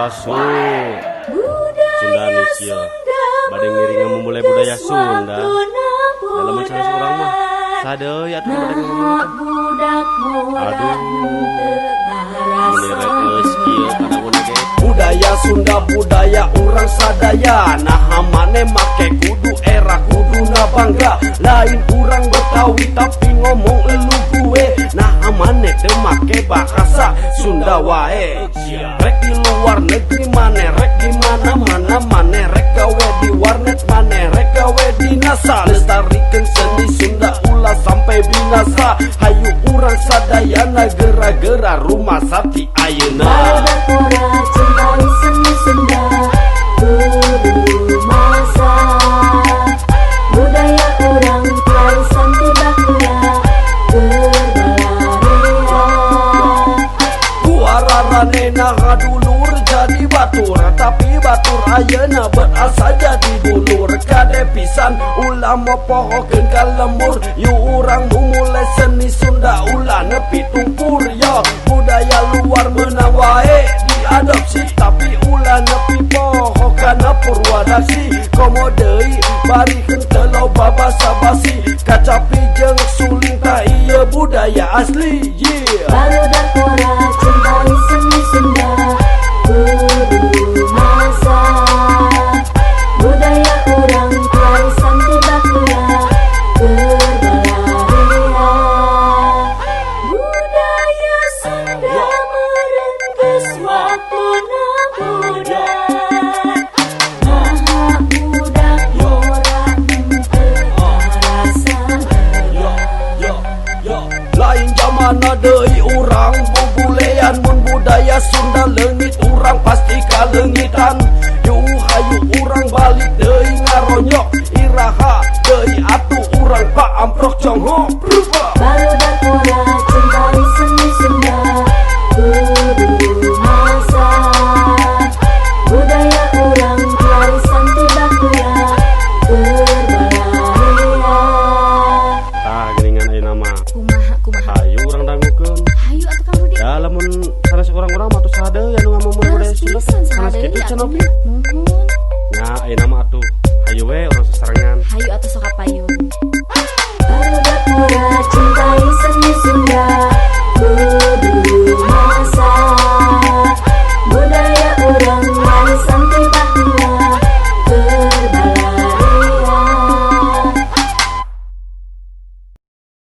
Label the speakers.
Speaker 1: Sampurasun. Sundanesia bade ngiring ngamumule budaya Sunda. Da lamun sanes urang mah saha deui atuh nu bade ngamumule teh? Aduh, meni rek geus kieu kadanguna ge.
Speaker 2: Budaya Sunda, budaya urang sadaya. Nah, mane make kudu era kuduna bangga. Lain urang Betawi, tapi ngomong elu gue. Nah, mane teu make bahasa Sunda wae? Rek di luar negeri mane, rek di mana mana mane, rek gawe di warnet mane, rek gawe di NASA, lestarikan seni Sunda, ulah sampai binasa. Hayu urang sadayana gera-gera rumasa ti ayeuna.
Speaker 3: Barudak pora, cintai seni Sunda. Kudu masa budaya urang warisan ti baheula keur balarea.
Speaker 2: Ku araranena dulur jadi batur, tapi batur ayeuna berasa jadi dulur. Kade pisan, ulah mopohokeun ka lembur. Yu urang mumule seni Sunda, ulah nepi tumpur. Yo, budaya luar meunang wae diadopsi, tapi ulah nepi poho kana purwadaksi. Komo deui bari henteu loba basa-basi, kacapi jeung suling tah ieu budaya asli, yeah.
Speaker 3: Barudak pora, cintai seni Sunda. Kudu masa budaya urang warisan ti baheula keur balarea. Budaya Sunda meureun geus waktuna pudar. Naha budak ngora henteu ngarasa?
Speaker 2: Yo yo yo, lain zamana deui urang bubulean. Mun budaya Sunda leungit, urang pasti kaleungitan. Yu hayu urang balik deui ngaronyok. Iraha deui atuh urang paamprok jonghok berubah.
Speaker 3: Barudak pora, cintai seni Sunda. Kudu masa budaya urang warisan ti baheula keur balarea.
Speaker 1: Tah, geuningan ayeuna mah.
Speaker 4: Kumaha, kumaha?
Speaker 1: Hayu urang dangukeun.
Speaker 4: Hayu atuh, Kang Rudi.
Speaker 1: Da lamun sanes urang-urang mah atuh saha deui anu ngamumule budaya
Speaker 4: Leres
Speaker 1: Sunda?
Speaker 4: pisan, saha
Speaker 1: Sanes
Speaker 4: deui
Speaker 1: kitu cenah
Speaker 4: atuh
Speaker 1: oge.
Speaker 4: nya. Muhun.
Speaker 1: Nya, ayeuna mah atuh hayu we urang sasarengan.
Speaker 4: Hayu atuh, sok payun.
Speaker 3: Barudak pora.